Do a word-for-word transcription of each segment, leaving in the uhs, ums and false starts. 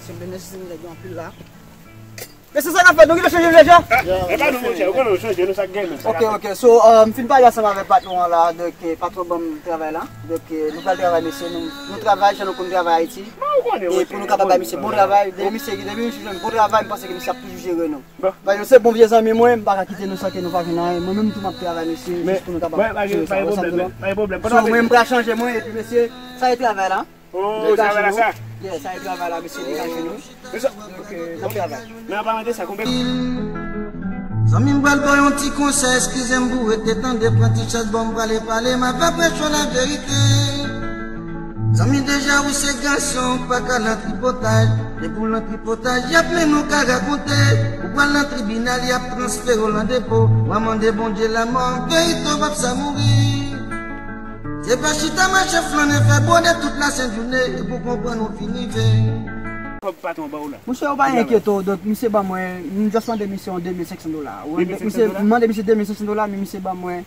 Se benefisyè nèg yo anpil la. Men se sa k ap fèt, nou rive chanje deja? E pa nou, monchè, ou konnen nou chanje, nou sa k gen menm, sa k ap fèt. Ok, ok. So, euh, m fin pale ansanm avèk patwon an la, donk, eh, patwon ban m travay la. Donk, eh, nou pral travay, mesye, nou, nou travay jan nou konn travay Ayiti. E pou nou kapab bay misye bon travay, depi misye, depi misye jwenn bon travay, m panse ke misye ap toujou jere nou. Paske se bon vye zanmi mwen, m pa ka kite nou san ke nou pa jwenn anyen. Mwen menm tou m ap travay, mesye, jis pou nou kapab jere sa. Pa gen pwoblèm, pa gen pwoblèm. So, mwen, m pral chanje mwen, epi, mesye, sa e travay la. Oh, sa va la sa? Yeah, sa e travay la, mesye, degaje nou. Donk, euh, n ap travay. Men an palan de sa, konbyen? Zanmi m pral ba w yon ti konsèy, eskize m pou rete tande, pran ti chèz, bon, m prale pale, m ap apreche laverite. Zanmi, deja ou se gason, ou pa ka nan tripotaj. Depi w nan tripotaj, y ap mennen w ka rakonte. Ou pral nan tribinal, y ap transfere w nan depo. W a mande Bondye lamò, verite w p ap sa mouri. Se pa chita mache flannen, fè bwode tout lasent jounen, epi w konprann ou fin rive. Kòb patwon ba w la. Monchè, ou pa enkyete w, donk, misye ban mwen, m just mande misye yon de mil senk san dola. Ou, de mil senk san dola? Misye, m mande misye de mil senk san dola, men misye ban mwen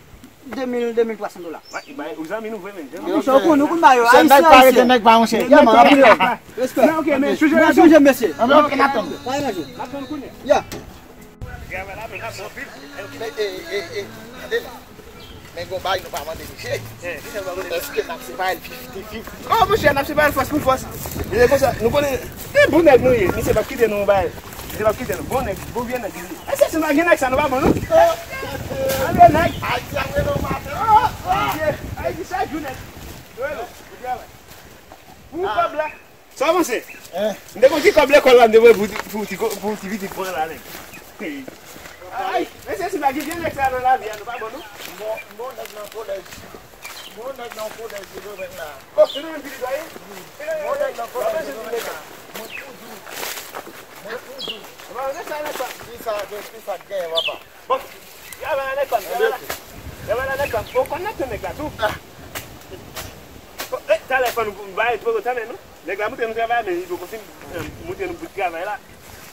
de mil, de mil twa san dola. Ou zanmi nou vre, men. Monchè, ou konn, ou konn ba yo, Ayisyen, Ayisyen. Nèg pa rete, nèg pa, monchè. Yeah, man, anpil love. Respè. Men, ok, men, chanje, chanje, mesye. Anpil love, n ap tann. Pa imajine. N ap tann kounye a. Yeah. Travay la, men, n ap tann anpil. Men, e, e, e, tande la. Men gon bagay nou pa mande misye. Èske n ap separe l fifti fifti? Oh, monchè, n ap separe l fòs pou fòs. Li konsa, nou konnen, e bon nèg nou ye. Misye p ap kite nou yon bagay. Misye p ap kite nou. Bon nèg, bon vye nèg li ye. Èske si nou pa gen nèg sa, nou pa bon, non? An vye nèg. Ayiti ap rele w maten. Oh, oh, vye. Ayiti chak jou nèg. Rele w. Pou travay. Pou kòb la. Sa w panse? M te konn ti kòb lekòl la, m te voye pou, pou ti ko-, pou ti pitit mwen la, nèg. Ay, mesye, si pa gen nèg sa nan lavi a, nou pa bon, non? M bon, m bon nèg nan kolèj. M bon nèg nan kolèj, se domenn la. Oh, se domenn pitit la ye? M bon nèg nan kolèj, se domenn la. Mwen toujou. Mwen toujou. Bon, rete sa, rete sa. Ki sa, ki sa k genyen, papa? Bon, travay la nèg pa m, travay la. Travay la nèg pa m. Bon, konn n ap tann nèg la tou. Bon, e, talè fò nou bay twò tan, men non. Nèg la montre nou travay, men li poko fin, eh, montre nou bout travay la.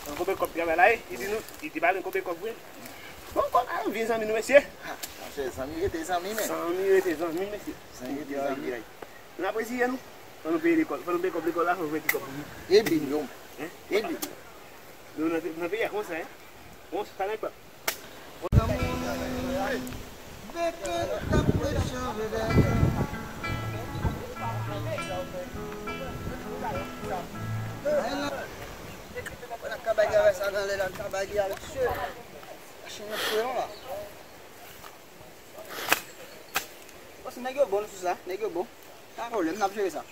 Nan konbyen kòb travay la ye? Li di nou, li di pa nou konbyen kòb vre. Bon, kòb la, vye zanmi nou, mesye. Ha, monchè, zanmi rete zanmi, men. Zanmi rete zanmi, mesye. Zanmi rete zanmi. N ap reziye nou. Fò nou peye lekòl, fò nou peye kòb lekòl la, fò nou peye ti kòb pou nou. E bingo. Hein? E bingo. Nou nan, nan peyi a konsa, hein? Bon, sa nèg pa. Mwen ak kabay gavè sa nan lè la, kabay li a mesye. Machin nan fre non la. Bon, si nèg yo bon, nou sou sa, nèg yo bon. Pa pwoblèm, n ap jere sa.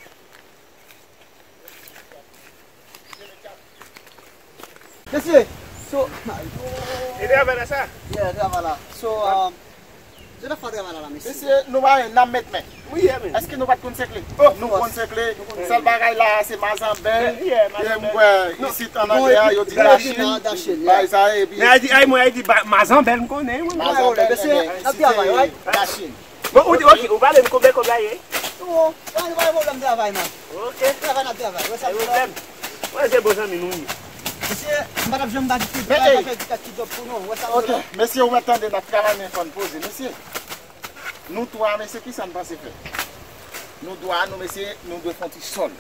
Mesye, so, e travay la sa? Yeah, travay la. So, um, zòt ap fè travay la, la, mesye. Mesye, nou pa, n ap met men. Wi, yeah, men. Èske nou pa t konn sekle? Oh, nou konn sekle. Sèl bagay la, se mazanbèl. Yeah, yeah, mazanbèl. E m kwè, isit an anglè a, yo di dachin. Dachin, yeah. Bagay sa, epi men Ayiti, ay, mwen, Ayiti, ba, mazanbèl, m konnen, mwen. Mazanbèl, mesye, n ap travay, right? Dachin. Bon, ou di, ok, ou pale m konbyen kòb la ye? Non, pa gen pwoblèm travay, man. Ok. Travay n ap travay. Wè sa m di la? Wè se bon zanmi nou ye. Mesye, m pa t ap janm ba ti, pa t ap fè ti kat ki djòb pou nou. Wè sa m di la? Ok, mesye, ou mèt tande, n ap travay, men fò n poze. Mesye, nou twa, mesye, kisa n panse fè? Nou twa, nou, mesye, nou dwe fè yon ti sòl.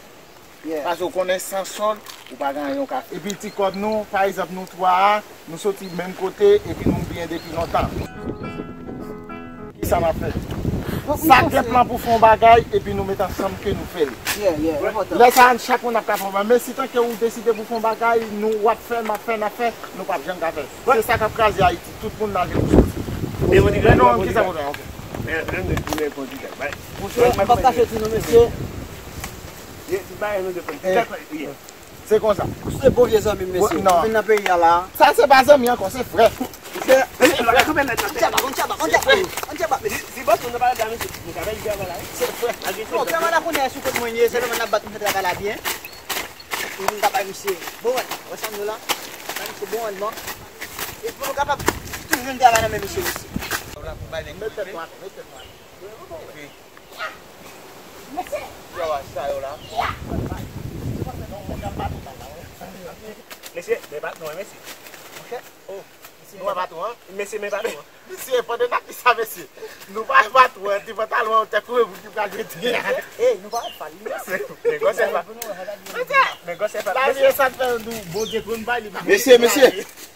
Yeah. Paske w konnen san sòl, ou pa gen anyen w ka fè. Epi ti kòb nou, pa egzanp, nou twa a, nou soti menm kote, epi nou byen depi lontan. Kisa n ap fè? Sa gen plan pou fè yon bagay, epi nou met ansanm ke nou fè l. Yeah, yeah, enpòtan. Lè sa a, chak moun ap ka fè yon bagay. Men si tanke ou deside pou fè yon bagay, nou w ap fè, m ap fè, n ap fè, nou p ap janm ka fè. Se sa k ap kraze Ayiti. Tout moun lage pou soti. Men non, kisa w fè? Ok. Men, men, men, men, men, men, bay. Monchè, m p ap kache ti nou, mesye. Ye, ti bagay nou defann. Eh. Se konsa. Ou se bon vye zanmi m, mesye. Ou vin nan peyi a la. Sa se pa zanmi ankò, se frè. Mesye, mesye, nou pa ka kanpe nèt nan tèt. Tchaba, bon tchaba, bon tchaba. Bon tchaba. Mesye, si bòs nou pa la, mesye, nou ka fè travay la, wi. Se frè. Non, travay la kounye a sou kont mwen ye, se nou menm n ap bat pou fè travay la byen. Pou nou ka bay misye bon randman. Wè sa m di w la? Bay misye bon randman. E pou nou kapab toujou jwenn travay nan men misye osi. Mete tèt nou atè, mete tèt nou atè. Epi, mesye, travay sa yo la. Mesye, men patwon an, mesye. Monchè, oh, nou wè patwon an? Mesye, men patwon an. Mesye, pandan n ap di sa, mesye, nou pa, pa twò, ti pantalon an, tèt kouvè pou ki pral mete a. Ey, nou pa fè li, mesye. Nèg yo se pa. Mesye, nèg yo se pa. La, mesye, sa fè nou, Bondye konn bay li pa. Mesye, mesye.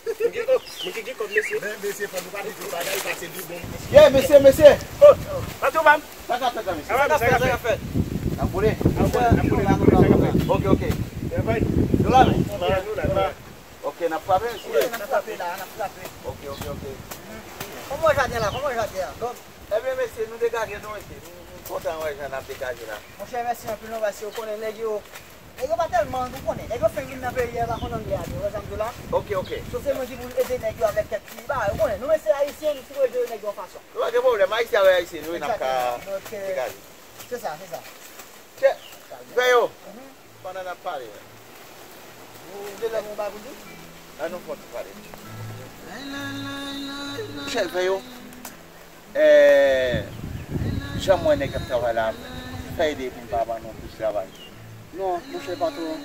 Mwen ki gen kòb, mesye. Men, mesye, fò nou pa di tout bagay, paske li bon. Yeah, mesye, mesye. Oh, oh, pa tou, man. Sa k ap fèt la, mesye? Sa k ap fèt, sa k ap fèt? N ap boule? N ap boule, n ap boule, n ap boule, sa k ap fèt? Ok, ok. Nou la, men. Nou la, nou la. Ok, n ap frape, mesye? Wi, n ap frape la, n ap frape. Ok, ok, ok. Kòman jaden la, kòman jaden an? Bon. Ebyen, mesye, nou degaje nou, mesye. Nou, nou kontan wè jan n ap degaje la. Monchè, mèsi anpil, non, paske ou konnen nèg yo, nèg yo pa tèlman, ou konnen, nèg yo fenk vin nan peyi a, yo pa konn anglè a byen, ou wè sa m di w la? Ok, ok. So, se mwen ki pou ede nèg yo avèk kèk ti bagay, ou konnen, nou menm se Ayisyen, nou sipoze jere nèg yo yon fason. Nou pa gen pwoblèm, Ayisyen avèk Ayisyen, nou, n ap ka degaje. Egzakteman. Donk, euh, se sa, se sa. Chè, Veyo, pandan n ap pale, ou gen lè yon bagay pou di? An nou fè yon ti pale. Chè Veyo, eh, jan m wè nèg ap travay la, fè ede pou m pa ban nou plis travay. Non, monchè patwon,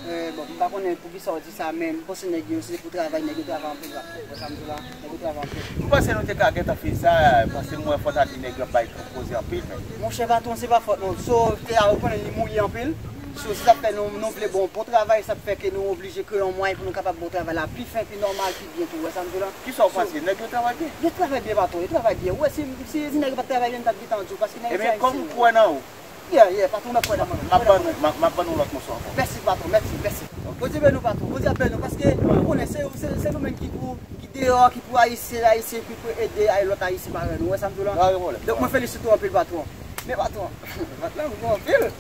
eh, bon, m pa konnen poukisa w di sa, men m panse nèg yo, se pou travay, nèg yo travay anpil la. Wè sa m di w la? Nèg yo travay anpil. M panse nou te ka gentan fè sa, paske m wè fò ta di nèg yo ap bay twòp koze anpil, men. Monchè patwon, se pa fòt nou. So, tè a, ou konnen li mouye anpil. So, se sa k fè nou, nou vle bon, bon travay, sa k fè ke nou oblije kreye yon mwayen pou nou kapab bon travay la pi fen, pi nòmal, pi byen tou. Wè sa m di w la? Kisa w panse? Nèg yo travay byen? Yo travay byen, patwon, yo travay byen. Ou wè, si, si, si nèg yo pa t travay byen, m t ap gentan di w, paske nèg yo se Ayisyen. Ebyen, kòm m kwè nan ou, Yeah, yeah, patwon, mwen kwè nan mwen. M ap ban nou, m ap, m ap ban nou lòt moso ankò. Mèsi, patwon, mèsi, mèsi. Bondye beni w, patwon. Bondye ap beni w, paske ou konnen se, se, se nou menm ki pou, ki deyò, ki pou Ayisyen, Ayisyen, ki pou ede ay lòt Ayisyen parèy nou. Ou wè sa m di w la? Pa gen pwoblèm. Donk, mwen felisite w anpil, patwon. Men, patwon, vant la gwo anpil.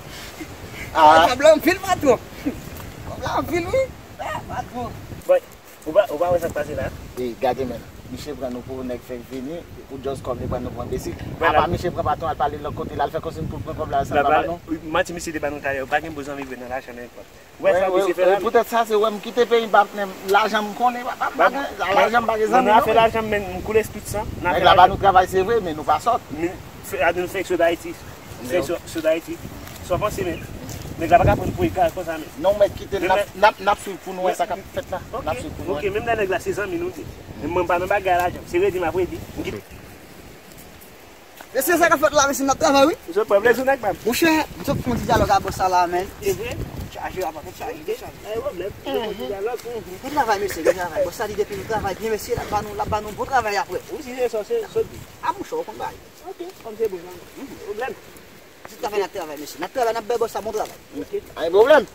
Ah. Vant la anpil, patwon. Vant la anpil, wi. Ah, patwon. Bon. Ou pa, ou pa wè sa k pase la? Ey, gade men, misye pran nou pou nèg fenk vini, pou just kòb li pran nou pou enbesil. Apa misye pran patwon al pale lòt kote, l al fè konsiy pou l pran kòb la san pa ba nou? Manti misye te ba nou talè, ou pa gen bon zanmi vre nan lajan nan nenpòt. Ou wè sa misye fè la? Poutèt sa, se wè m kite peyi m pa, men lajan m konnen, pa, pa, pa gen, lajan m pa gen zanmi non. Nan afè lajan, men m koule tout san. Nèg la ba nou travay, se vre, men nou pa sòt. Fè, a, nou fè eksodayiti. Fè eksodayiti. Sa w panse, men? Nèg la pa ka pran pou egal konsa, men. Non, mèt kite l, n ap, n ap, n ap swiv pou nou wè sa k ap fèt la. N ap swiv pou nou wè. Ok, menm lè nèg la se zanmi nou, di. Men mwen pa nan bagay lajan. Se redi m ap redi. M kite. Mesye, sa k ap fèt la, mesye, n ap travay, wi. Misye pran plezi nèg, menm. Monchè, m sot fè yon ti dyalòg a bòs sa la, men. E vre? Chaje, apa fèt chaje, dechaje. Pa gen pwoblèm. Nou fè yon ti dyalòg. Gen travay, mesye, gen travay. Bòs sa di depi nou travay byen, mesye, l ap ba nou, l ap ba nou bon travay apre. Wi, si se sa, se sa w di. A, monchè, ou konn bagay. Ok, kòm se bon, pa gen pwoblèm. Se travay n ap travay, mesye. N ap travay, n ap bay bòs sa bon travay. Ok. Pa gen pwoblèm.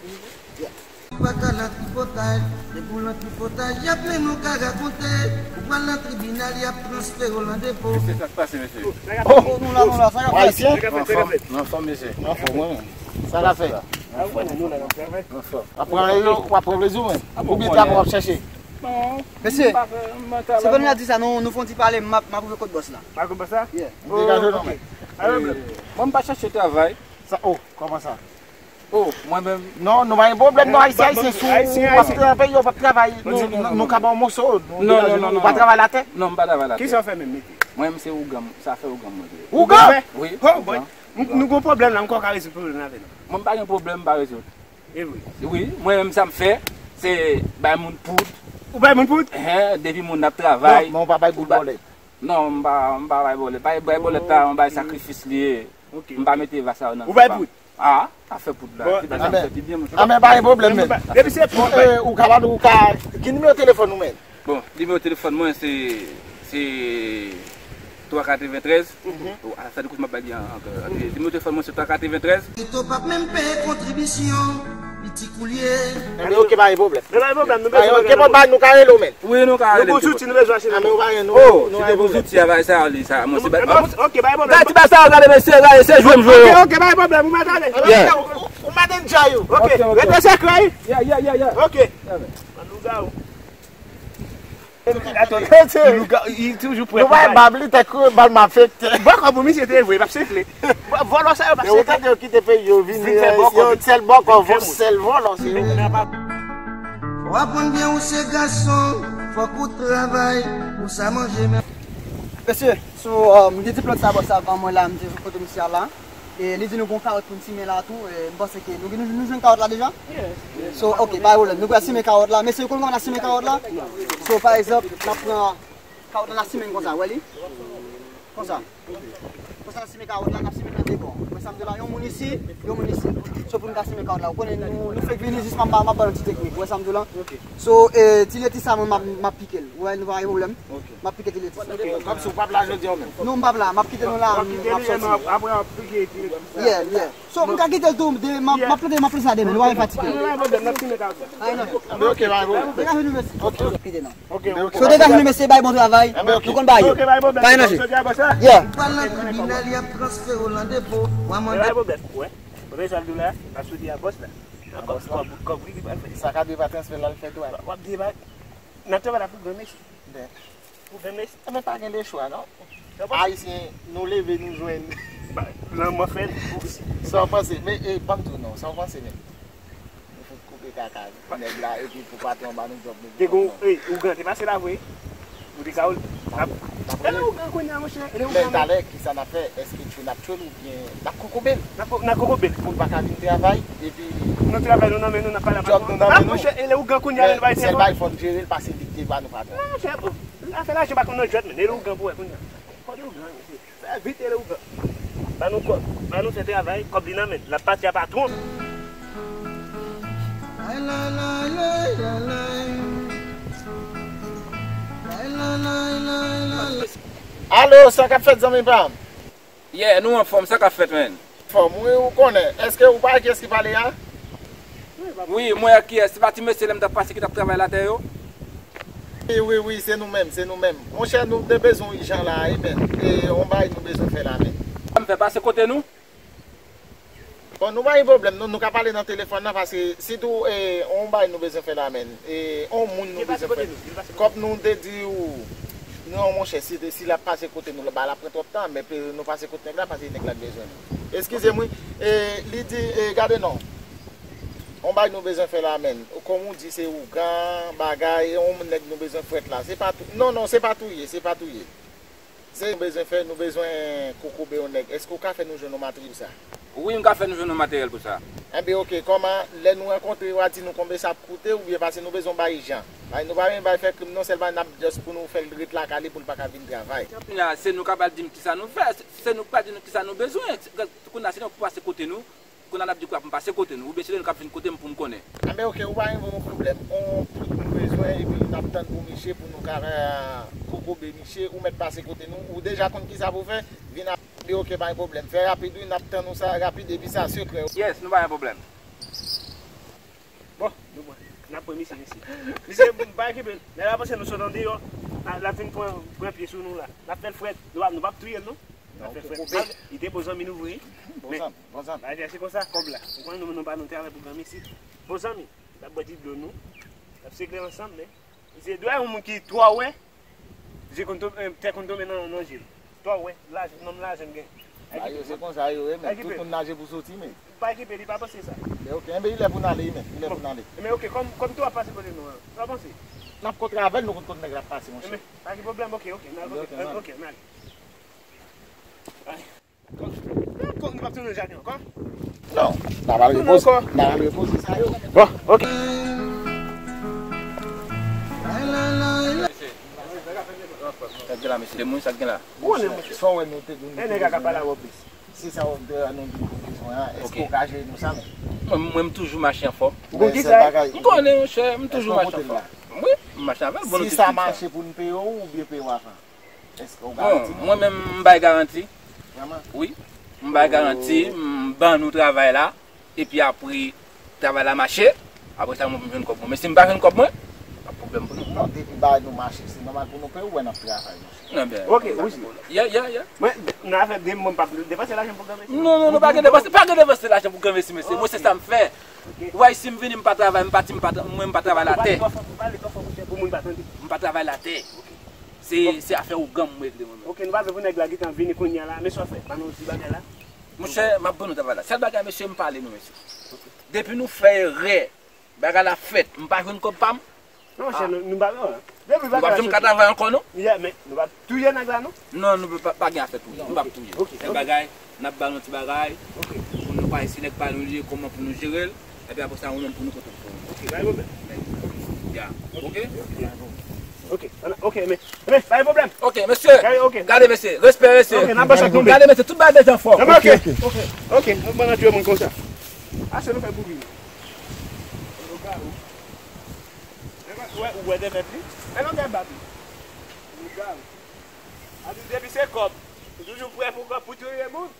Yeah. Pa ka nan tripotay, depi w nan tripotay, y ap mennen w ka rakonte. Ou pral nan tribinal, y ap transfere w nan depo. Mesye, sa k pase, mesye? Oh, nou la, nou la, sa k ap fèt? Ayisyen? Anfòm, anfòm, mesye. Anfòm, wi. Sa k ap fèt? Anfòm. Apre yo, w ap pran plezi w menm. Oubyen travay w ap chèche? Non. Mesye, m pa fè, m pa se pandan n ap di sa, nou, nou fè yon ti pale, m ap, m ap rive kot bòs la. Pa kot bòs la? Yeah. M degaje non, men. Pa gen pwoblèm. Mwen, m pa chèche travay. Sa, oh, kòman sa? Oh, mwen menm. Non, nou pa gen pwoblèm, non, Ayisyen, Ayisyen, si w ap travay nan peyi, w p ap travay, nou, nou, nou ka ba w moso, nou degaje nou, ou pa travay latè? Non, m pa travay latè. Kisa w fè menm, mesye? Mwen menm, se ougan, sa fè ougan mwen ye. Ougan? Wi, ougan. Nou gon pwoblèm la, m kwè w ka rezoud pwoblèm la avè nou. Mwen, m pa gen pwoblèm, m pa rezoud. E vre. Wi, mwen menm sa m fè, se bay moun poud. Ou bay moun poud? Hen, depi moun ap travay. Non, men ou pa bay goud bòlèt. Non, m pa, m pa bay bòlèt. Bay, bay bòlèt la, m bay sakrifis li ye. Ok, m pa mete va sa yo nan vi pa m. Ou bay poud? Ah, afè poud la. Bon, ti bagay sa m fè pi byen, monchè. Ah, men pa gen pwoblèm, men. Depi se poud, ou ka, ou ka, ki nimewo telefòn ou, men? Bon, nimewo telefòn mwen se, se twa katreventrèz. Mhm. Oh, a, sa di kout m ap bay li an, an, an, nimewo telefòn mwen se twa katreventrèz. Kito p ap menm peye kontribisyon, li ti koulye. Ebyen, ok, pa gen pwoblèm. Men pa gen pwoblèm, nou bezwen bagay. Ok, bon, nou ka rele w, men. Wi, nou ka rele. Nou gon zouti, nou bezwen achte. Ah, men ou pa gen, nou, oh, nou si te gon zouti, a bay sa, li, sa, mwen, se bay. Ok, pa gen pwoblèm. Gade ti bagay sa, gade, mesye, gade, se jwe m jwe yo. Ok, ok, pa gen pwoblèm, ou mèt ale. Yeah. Ou, ou, ou mèt enjoy ou. Ok, rete sekrè. Yeah, yeah, yeah, yeah. Ok. Yeah, man. Lougarou. Atò, li toujou prè pou bay. Nou bay bab li, tèt kouve, bal m afekte. Bòkò pou misye te vre, l ap sifle. Vòlò sa yo p ap sifle. Yo kite peyi yo vini, yo sèl bòkò, sèl vòlò, se yo. Fò w aprann byen ou se gason, fòk ou travay pou sa manje men. Mesye, so, um, m gen ti plant sa bò sa ban mwen la, m di kote misye a la. E li di nou gon kawòt pou n simen la tou. E m panse ke nou, nou, nou jwenn kawòt la deja. So, ok, pa gen pwoblèm. Nou pral simen kawòt la. Mesye, ou konn kòman n ap simen kawòt la? So, pa egzanp, n ap pran Kawòt la, n ap simen l konsa, wè li? Konsa. Konsa, n ap simen kawòt la, n ap simen nan de bò. Wè sa m di w la, yon moun isi, yon moun isi. So, pou n ka simen kawòt la, ou konnen nou, nou fèk vini jis m ap, m ap ba nou ti teknik. Wè sa m di w la? So, eh, ti letis sa, mwen, m ap, m ap pike l. Wè, nou pa gen pwoblèm. M ap pike ti letis. Ok, kòmsi w p ap la jodi a ou menm? Non, m p ap la. M ap kite nou la, m ap sòti. Apre w ap pike ti letis la. Yeah, yeah. So, m ka kite l tou, de, m ap, m ap plante, m ap plante sa demen, nou pa gen fatige. Anben, ok, pa gen pwoblèm. Degaj nou mesye. Ok. So, degaj nou mesye, bay bon travay. Nou konn bagay yo. Pa gen danje. Yeah. Pral nan tribinal, y ap transfere w nan depo. W a mande. Degaj pwoblèm. Wè. Rezòl dou la, n ap soti a bòs la. Kòb, kòb, kòb wi li pral fè. Sa ka dwe pa transfè l al fè dwat. W ap debake. N ap travay la pou granmesi. Pou granmesi. Enben, pa gen lechwa, non. Ayisyen, nou leve, nou jwenn. Lanmò fèt. Sa w panse? Men, e, ban m di w non, sa w panse menm? Nou fout koupe kaka nèg la, epi pou patwon ba nou djòb, nou gen gon, e, ougan te pase la vre. Ou te ka oule. E le ougan kounye a, monchè, e le ougan. Men talè, kisa n ap fè? Èske tchwe n ap tchwe l oubyen n ap kokobe l? N ap ko-, n ap kokobe l. Pou l pa ka vin travay, epi nou travay nou nan men nou, n ap pale a patwon an. Monchè, e le ougan kounye a, nou bay sèl bagay fò n jere l, pase li te ba nou patwon. Non, monchè, afè lajan pa konn nan jwèt, men e le ougan pou wè kounye a. Fò de ougan, mesye. Fè vit, e le ougan. Ba nou kòb, ba nou fè travay, kòb li nan men l. L ap pati a patwon. Alo, sa k ap fèt, zanmi pa m? Yeah, nou anfòm, sa k ap fèt, menn? Fòm, wi, ou konnen. Èske ou pa wè kiyès ki pale a? Wi, mwen wè kiyès. Se pa ti mesye lè m t ap pase ki t ap travay latè yo? Wi, wi, wi, se nou menm, se nou menm. Monchè, nou te bezwen w ijan la, wi, menn. E, yon bagay nou bezwen fè la, menn. Sa m fè, pase kote nou? Bon, nou pa gen pwoblèm, non, nou ka pale nan telefòn nan, paske sitou, e, yon bagay nou bezwen fè la, menn. E, yon moun nou bezwen fè. Kòb nou te di w, non, monchè, si, si l ap pase kote nou, ba l ap pran twòp tan, men pe, nou pase kote nèg la, paske nèg la bezwen nou. Eskize m, wi. E, li di, e, gade non. Yon bagay nou bezwen fè la, menn. Kòm ou di, se ougan, bagay, yon nèg nou bezwen frèt la. Se pa tou, non, non, se pa touye, se pa touye. Se nou bezwen fè, nou bezwen kokobe yon nèg. Èske w ka fè nou jwenn yon materyèl pou sa? Wi, m ka fè nou jwenn yon materyèl pou sa. Enben, oke, kòman, lè nou rankontre, w a di nou konbyen sa ap koute, oubyen paske nou bezwen bay jan. Bay nou pa menm bay fè krim, non, sèlman n ap just pou nou fè l ret lakay li pou l pa ka vin travay. Kounye a, se nou k ap al di m kisa nou fè, se, se nou k pral di nou kisa nou bezwen. Kounye a, se nou k pase kote nou. Kounye a n ap di kwa pou m pase kote nou, oubyen se lè nou k ap vin kote m pou m konnen. Enben, oke, ou pa gen yon pwoblèm. On pwout nou bezwen, epi n ap tann pou misye, pou nou ka, eh, kokobe misye, ou mèt pase kote nou, ou deja konn kisa pou fè, vin ap, enben, oke, pa gen pwoblèm. Fè rapid, wi, n ap tann ou sa rapid, epi sa sekrè. Yes, nou pa gen pwoblèm. Bon, nou bon. N ap pran misye, mesye. Misye, m pa okipe l. Lè l ap panse nou sot andeyò, l ap vin pran, pran pye sou nou la. N ap fè l frèt. Nou p ap, nou p ap touye l, non. N ap fè frèt. Li te bon zanmi nou vre. Bon zanmi, bon zanmi. Bagay se konsa, kòb la. Ou konnen nou, nou ba nou travay pou granmesi. Bon zanmi, n ap bwè ti dlo nou. N ap segle ansanm, men. Se dwe yon moun ki twò wè. Je konn tonbe, eh, tè konn tonbe nan, nan je l. Twò wè, lajan, nonm lajan gen. Ba yo, se konsa yo ye, men. Tout moun naje pou soti, men. Pa okipe, li pa panse sa. Men oke, enben, li lè pou n ale, men. Li lè pou n ale. Men oke, kòm, kòm tou ap pase kote nou an, sa w panse? N ap kontre avè l, nou konn kote nèg la ap pase, monchè. Men, pa gen pwoblèm, oke, oke, n al, oke, oke, n ale. Ay. Kòm, kòm nou p ap tounen nan jaden ankò? Non, n ap al repoze, n ap al repoze sa yo. Bon, oke. Sa k gen la, mesye? Demoun, sa k gen la? Ou konnen, monchè. Sa w wè nou te vin. E nèg la ka pale avè w plis. Se sa w ap di nou di pou bezwen an. Èske w ka jere nou sa menm? Mwen, mwen, m toujou mache anfòm. Ou konn kisa? M konnen, monchè, m toujou mache anfòm. Wi, m mache avè l, bon, nou te di sa. Si sa mache pou n peye w, oubyen peye w avan? Èske w garanti? Bon, mwen menm, m bay garanti. Vrèman? Wi. M bay garanti, m ban nou travay la. Epi apre, travay la mache. Apre sa, mwen pou m jwenn kòb mwen. Men si m pa jwenn kòb mwen, pa pwoblèm pou nou. Non, depi bagay nou mache, se nòmal pou nou peye w, wè n ap travay, monchè. Enben, ok, wi. Yeah, yeah, yeah. Mwen, nan afè de mwen, m p ap depanse lajan pou granmesi. Non, non, non, pa gen depanse, pa gen depanse lajan pou granmesi, mesye. Mwen, se sa m fè. Ou wè, si m vini, m pa travay, m pati, m pa tra-, mwen, m pa travay latè. Ou pale twò fò, ou pale twò fò, monchè, pou moun pa tande. M pa travay latè. Se, se afè ougan m regle mwen menm. Ok, nou pa bezwen pou nèg la gentan vini kounye a la. Men sa w fè, ban nou ti bagay la. Monchè, m ap ban nou travay la. Sèl bagay, mesye, m pale nou, mesye. Depi nou fè erè, bagay la fèt, m pa jwenn kòb pa m. Non, monchè, nou, nou pa, non. Depi bagay la soti. Nou p ap janm ka travay ankò, non? Yeah, men nou p ap touye nèg la, non? Non, nou pa, pa gen afè touye. Nou p ap touye. Ok, ok. Sèl bagay, n ap ba nou ti bagay. Ok. Pou nou pa isi nèg pa nou li, kòman pou nou jere l. Epi apre sa, ou menm pou nou kontan. Ok, pa gen pwoblèm. Ya. Ok? Ok. Ok, men, men, pa gen pwoblèm. Ok, mesye. Gade, ok. Gade, mesye. Respè, mesye. Ok, n ap ba sa tonbe. Gade, mesye, tout bagay deja fò. Nan, men, ok. Ok, ok. Ok, nou ban nan tire moun konsa. Ase nou fè pou vini. Lougarou. Wè, ou wè de mèt li? Men non, gade bab li. Lougarou. A di depi se kòb, ou toujou prè pou kòb, pou touye moun.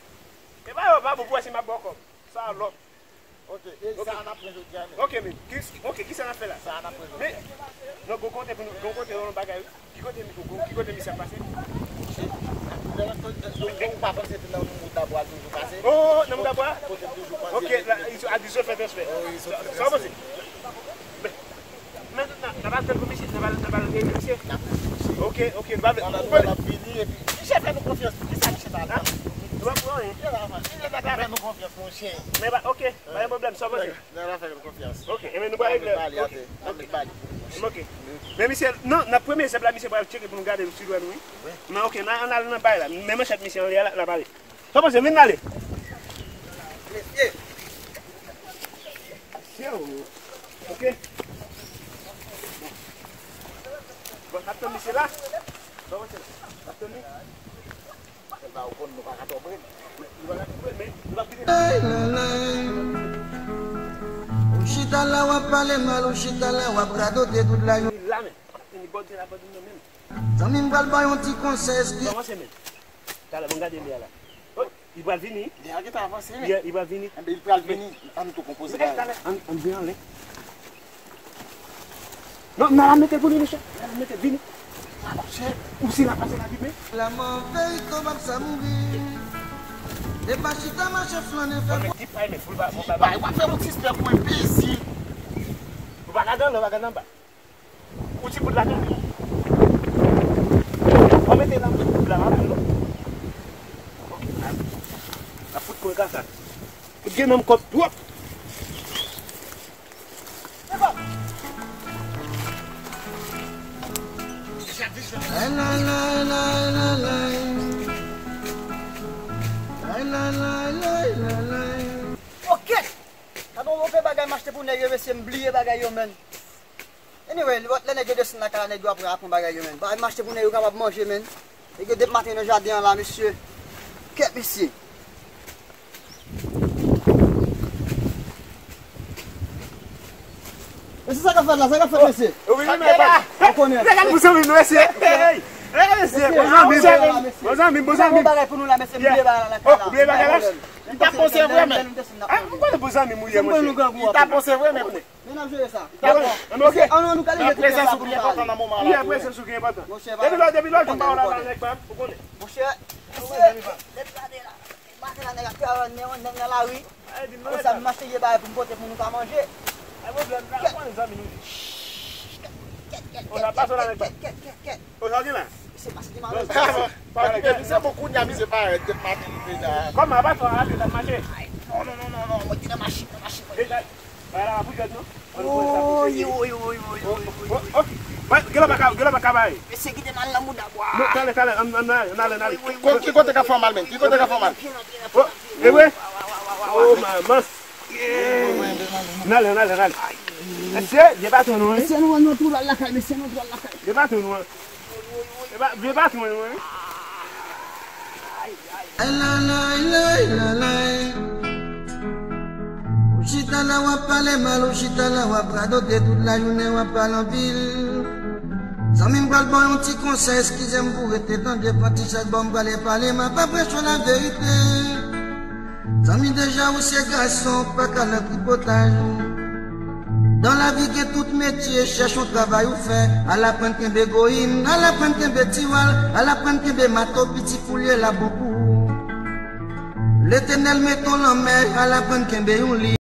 E pa yo, pa bon pou wè si m ap ba w kòb. Salòp. Ok, e sa n ap pran jodi a, men. Ok, men, ki, ok, kisa n ap fè la? Sa n ap pran jodi a. Men, non, gon kote pou nou, gon kote yon bagay, wi. Ki kote, gon, ki kote misye ap pase? Ou pa panse se nan Moudabwa toujou pase? Oh, nan Moudabwa? Kote toujou pase. Ok, la, a di sou fè transfè. Sa w panse? Men, Men, n a, n a pral tann pou misye, n a pral, n a pral rele misye. Ok, ok, n a pral, n a pral vini epi. Misye fè nou konfyans, poukisa misye pa la? Nou pa pou anyen. Misye pa fè nou konfyans, monchè. Men, ba, ok, pa gen pwoblèm, sa w panse? N a fè nou konfyans. Ok, enben nou pral regle. Ok, ok. Men misye, non, n ap premye zèb la, misye pral tcheke pou nou gade si dwèt nou, wi. Men, ok, n a, n al nan bay la. Men manchèt misye anlè a la, n a pale. Sa w panse? Vin n ale. Mesye. Mesye, o. Ok. Bon, n ap tann misye la. Sa w panse la? N ap tann li. Sèlman ou konn nou pa ka twò pre. Men, nou pa ka twò pre, men nou pa kite. Ay, la, la. Ou chita la, w ap pale mal, ou chita la, w ap radote tout la. Li la, men. N ap tann li bò de la, bò de nou menm. Zanmi m pral ba yon ti konsèy, eski. Kòmanse menm. Talè, bon, gade li a la. Oh, li pral vini. Li a gentan avanse, men. Li, li pral vini. Enben, li pral vini. An nou tou konpoze bagay. Talè, an, an vin anlè. Non, n a mete pou li, mesye. N a mete, vini. Monchè, ou si la pase la, vini. Lanmò verite w ap sa mouri. E pa chita mache flannen fè. Bon, men, ti pay, men, foul ba, bon, ba, ba. Bay, w ap fè yon ti stèp pou enbesil. Ou pa ka dan, ou pa ka dan ba. Ou ti bout la tou. Ou mete nan bout la, la, la. Ok, la. La fout kòl ka sa. Fout gen nan kòb twòp. Ay, la, la, la, la, la. Ay, la, la, la, la, la. Ok! Gade yon move bagay m achte pou nèg yo, mesye, m bliye bagay yo, menn. Anyway, lè nèg yo desann lakay la, nèg yo ap pran bagay yo, menn. Bagay m achte pou nèg yo kapab manje, menn. Nèg yo depi maten nan jaden an la, mesye. Kèt, mesye. Mesye, sa k ap fèt la, sa k ap fèt, mesye? Wi, wi, men, pa. Ou konnen. Nèg ap pou zanmi nou, mesye. Hey, hey, mesye, bon zanmi, bon zanmi, bon zanmi. Yon bagay pou nou la, mesye, m bliye bagay la lakay la. Oh, ou bliye bagay la? Li ta panse vre, men. Ah, m konnen bon zanmi m ou ye, monchè. Li ta panse vre, men. Men n ap jere sa. Li ta bon. Ann, ok. Ann, ann, nou kale jete sa pou nou kale. Prezans ou pi enpòtan nan moman la. Wi, prezans ou pi enpòtan. Depi lò, depi lò, jwenn pawòl la, nèg pa, ou konnen. Monchè, mesye, depi la, de la, maten la, nèg ap travay, men yon nèg nan lari. Konsa, m achte de bagay pou m pote pou nou ka manje. Ay, pwoblèm, la, ou konnen zanmi nou ye. Kèt, kèt, kèt, kèt, kèt, kèt, kèt, kèt. O, sa w gen la? Misye pase ki malè. Pa okipe misye, bon, kounye a misye parèt, tèt maten li peda. Kòman, apa fò a te tap mache? Ay, non, non, non, non, non, mwen te nan machin, nan machin, mwen. Deja, bay la pou jwèt, non? Oy, oy, oy, oy, oy, oy, oy. Oy, oy. Bay, gen lè pa ka, gen lè pa ka bay. Mesye kite mal nan mouda bwa. Non, talè, talè, ann, ann, ann ale, ann ale. Oy, oy, oy, oy. Ki kote k ap fè w mal, menn? Ki kote k ap fè w mal? Pye nan, pye nan, pye nan, pye nan. O, e vre? Wa, wa, wa, wa, wa. O, manman. N ale, n ale, n ale. Mesye, vye patwon nou, wi. Mesye, nou, nou twouve al lakay, mesye, nou twouve al lakay. Vye patwon nou, wi. Vye pa-, vye patwon nou, wi. Ay, la, la, la, la, la. Ou chita la, w ap pale mal, ou chita la, w ap radote tout lajounen, w ap pale anpil. Zanmi m pral ba w yon ti konsèy, eskize m pou rete tande, pran ti chèz ba w, m prale pale, m ap apreche w laverite. Zanmi, deja ou se gason, pa ka nan tripotaj. Dan lavi gen tout metye, chèche yon travay ou fè. Al aprann kenbe goyin, al aprann kenbe tiwal, al aprann kenbe mato, piti foulye la bon pou ou. Letènèl mete w lanmè, al aprann kenbe yon liy.